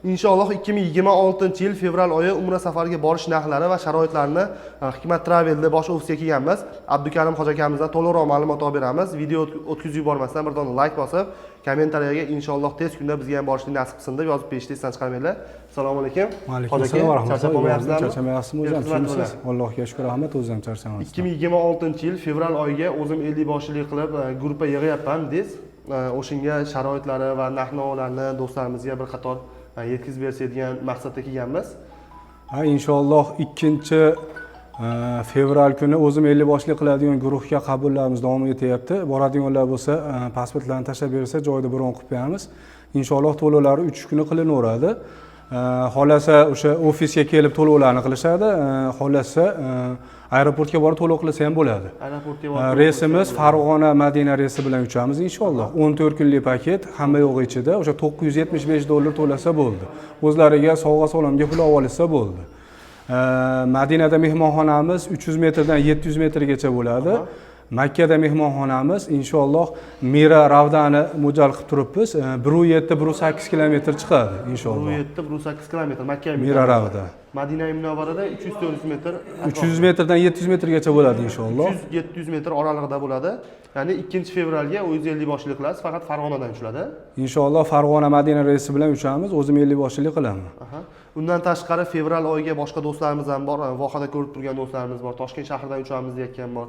Inshaalloh, 2026-yil fevral oyi umra safariga borish narxlari va sharoitlarini Hikmat Travelda bosh ofisiga kelganmiz. Abdukarim hoji akamizdan to'liqroq ma'lumot olib beramiz. Video o'tkazib yubormasdan bir dona layk bosib, kommentariyaga "Inshaalloh, tez kunda bizga ham borishni nasib qilsin" deb yozib berishni esdan chiqarmanglar. Assalomu alaykum. Alaykum Hoji aka, assalom va charchab rahmatulloh. qolmayapsizlarmi? Charchamayapsizmi o'zi ham? Xizmat Tushunsiz. bilan. Allohga shukur, rahmat, o'zi ham charchamasdan. 2026-yil fevral oyiga o'zim ellikboshchilik qilib gruppa yig'yapman dez. O'shanga sharoitlari va narx navolarni do'stlarimizga bir qator yetkazib bersak degan maqsadda kelganmiz. Ha, inshaalloh, 2 fevral kuni o'zim ellikboshlik qiladigan guruhga qabullarimiz davom etyapti. Boradiganlar bo'lsa, pasportlarni tashlab bersa, joyida bron qilib qo'yamiz. Inshaalloh, to'lovlari 3 kuni qilinaveradi. Xohlasa, o'sha ofisga kelib to'lovlarni qilishadi, xohlasa, aeroportga borib to'lov qilsa ham bo'ladi. Aeroportga borib Reysimiz Farg'ona Madina reysi bilan uchamiz, inshaalloh. 14 kunlik paket, hamma yo'g'i ichida, o'sha 975 dollar to'lasa bo'ldi. O'zlariga sovg'a salomga pul olib olishsa bo'ldi. Madinada mehmonxonamiz 300 metrdan 700 metrgacha bo'ladi. Makkada mehmonxonamiz, inshaalloh, Mira Ravdani mo'ljal qilib turibmiz. 1,7, 1,8 kilometr chiqadi, inshaalloh. 1,7, 1,8 kilometr Makka. Mira Ravda. Madina Munavvarada 300-400 metr. 300 metrdan 700 metrgacha bo'ladi, inshaalloh. 300-700 metr oralig'ida bo'ladi. Ya'ni 2 fevralga o'zingiz ellikboshchilik qilasiz, faqat Farg'onadan uchiladi. Inshaalloh, Farg'ona Madina reysi bilan uchamiz, o'zim ellikboshchilik qilaman. Aha. Undan tashqari, fevral oyiga boshqa do'stlarimiz ham bor. Vohada ko'rib turgan do'stlarimiz bor. Toshkent shahridan uchamiz deyotgan bor.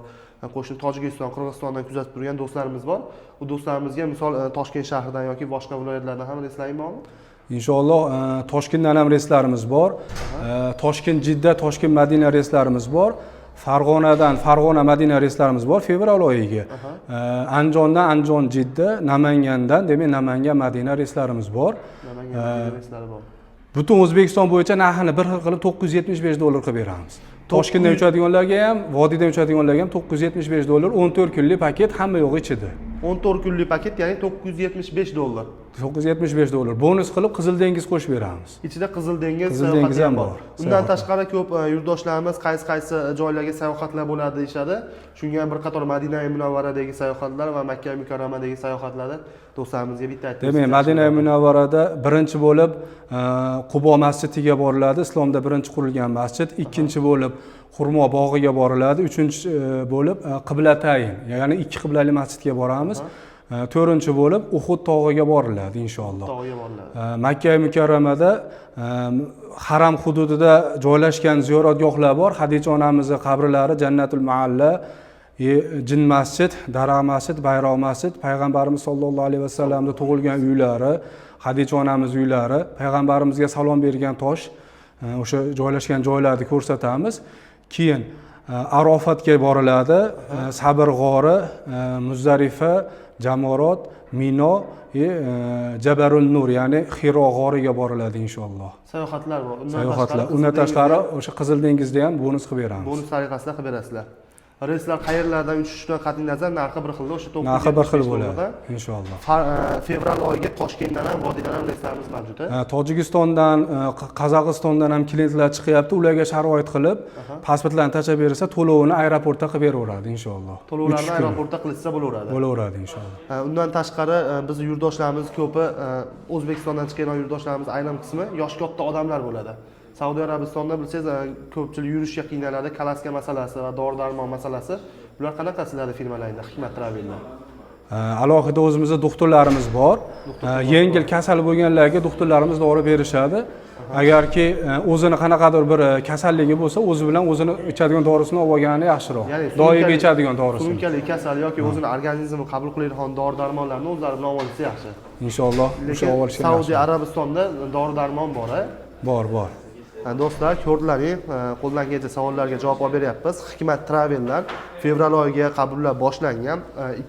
Qo'shni Tojikiston, Qirg'izistondan kuzatib turgan do'stlarimiz bor. U do'stlarimizga, misol, Toshkent shahridan yoki boshqa viloyatlardan ham reyslaring bormi? Inshaalloh, Toshkentdan ham reyslarimiz bor. Toshkent Jidda, Toshkent Madina reyslarimiz bor. Farg'onadan Farg'ona Madina reyslarimiz bor fevral oyiga. Andijondan Andijon Jidda, Namangandan, demak, Namangan Madina reyslarimiz bor. Namangan reyslari bor. Butun O'zbekiston bo'yicha narxini bir xil qilib 975 dollar qilib beramiz. Toshkentdan uchadiganlarga ham, vodiydan uchadiganlarga ham 975 dollar, 14 kunlik paket, hamma yo'g'i ichida. 14 kunlik paket, ya'ni 975 dollar. 975 dollar. Bonus qilib Qizil dengiz qo'shib beramiz. Ichida Qizil dengiz Qizil sayohati dengiz ham bor. Undan Sayohat. tashqari, ko'p yurtdoshlarimiz qaysi qaysi joylarga sayohatlar bo'ladi deyishadi. Shunga ham bir qator Madina Munavvaradagi sayohatlar va Makka Mukarramadagi sayohatlarni do'stlarimizga bitta aytib Demak, o'tsangiz Madina yaxshi bo'ladi. Munavvarada birinchi bo'lib Qubo masjidiga boriladi, islomda birinchi qurilgan masjid. Ikkinchi bo'lib xurmo bog'iga boriladi, uchinchi bo'lib Qiblatayn, ya'ni ikki qiblali masjidga boramiz. To'rtinchi bo'lib Uhud tog'iga boriladi, inshaalloh. Tog'iga boriladi. Makka Mukarramada haram hududida joylashgan ziyoratgohlar bor. Hadija onamizni qabrlari, Jannatul Mualla, Jin masjid, Dara masjid, Bayroq masjid, payg'ambarimiz sollallohu alayhi vasallamni tug'ilgan uylari, Hadija onamiz uylari, payg'ambarimizga salom bergan tosh, o'sha joylashgan joylarni ko'rsatamiz. Keyin Arofatga boriladi, Sabr g'ori, Muzdalifa, Jamorot, Mino, Jabarul Nur, ya'ni Xiro g'origa boriladi, inshaalloh. Sayohatlar bor. Undan Sayohatlar. tashqari Undan Qizil tashqari dengizda o'sha Qizil dengizda ham bonus qilib beramiz. Bonus tariqasida qilib berasizlar. Reyslar qayerlardan uchishidan qat'iy nazar, narxi bir xilda, o'sha Narxi bir xil 975 bo'ladi, dollardan. inshaalloh. Fevral oyiga Toshkentdan ham, vodiydan ham reyslarimiz mavjud, a? Tojikistondan, Qozog'istondan ham klientlar chiqyapti. Ularga sharoit qilib, pasportlarni tashlab bersa, to'lovini aeroportda qilib beraveradi, inshaalloh. To'lovlarni Uchish kuni. aeroportda qilishsa bo'laveradi. Bo'laveradi, inshaalloh. Undan tashqari, bizni yurtdoshlarimiz ko'pi, O'zbekistondan chiqqan yurtdoshlarimiz ayrim qismi yoshi katta odamlar bo'ladi. Saudiya Arabistonda, bilsangiz, ko'pchilik yurishga qiynaladi, kolaska masalasi va dori darmon masalasi. Bular qanaqa sizlarni firmalaringda, Hikmat Travelda? Alohida o'zimizda doktorlarimiz bor. Yengil kasal bo'lganlarga doktorlarimiz dori berishadi. Agarki o'zini qanaqadir bir kasalligi bo'lsa, o'zi bilan o'zini ichadigan dorisini olib olgani yaxshiroq. Ya'ni Doimiy ichadigan dorisini. Surunkali kasal yoki o'zini organizmi qabul qiladigan dori darmonlarni o'zlari bilan olib olsa yaxshi. Inshaalloh, o'sha Lekin olib olishgan Saudiya yaxshi. Arabistonda dori darmon bor, a? Bor, bor. Do'stlar, ko'rdilaring, qo'ldan kelgancha savollarga javob olib beryapmiz. Hikmat Traveldan fevral oyiga qabullar boshlangan.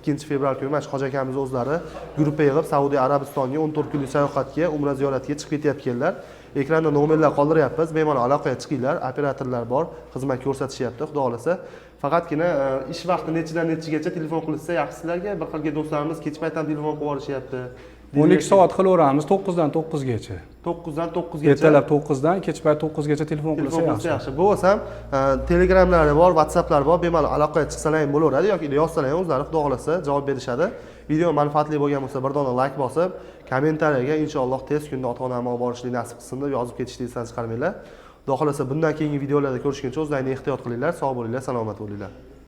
2 fevral kuni mana shu hoji akamiz o'zlari gruppa yig'ib Saudiya Arabistoniga 14 kunlik sayohatga, umra ziyoratiga chiqib ketayotganlar. Ekranda nomerlar qoldiryapmiz, bemalol aloqaga chiqinglar, operatorlar bor, xizmat ko'rsatishyapti, xudo xohlasa. Faqatgina ish vaqti nechidan nechigacha telefon qilishsa yaxshi sizlarga? Bir xilga do'stlarimiz kech payt ham telefon qilib yuborishyapti. 12 soat qilaveramiz, 9 dan 9 gacha. 9 dan 9 gacha. Ertalab 9 dan kech payt 9 gacha telefon qilsa Telefon qilsa yaxshi. yaxshi. Bo'lmasam, Telegramlari bor, WhatsApplari bor, bemalol aloqaga chiqsalar ham bo'laveradi yoki yozsalar ham o'zlari, xudo xohlasa, javob berishadi. Video manfaatli bo'lgan bo'lsa, bir dona layk bosib, kommentariyaga "Inshaalloh, tez kunda ota onamni olib borishlik nasib qilsin" deb yozib ketishni esdan chiqarmanglar. Xudo xohlasa, bundan keyingi videolarda ko'rishguncha o'zlaringni ehtiyot qilinglar, sog' bo'linglar, salomat bo'linglar.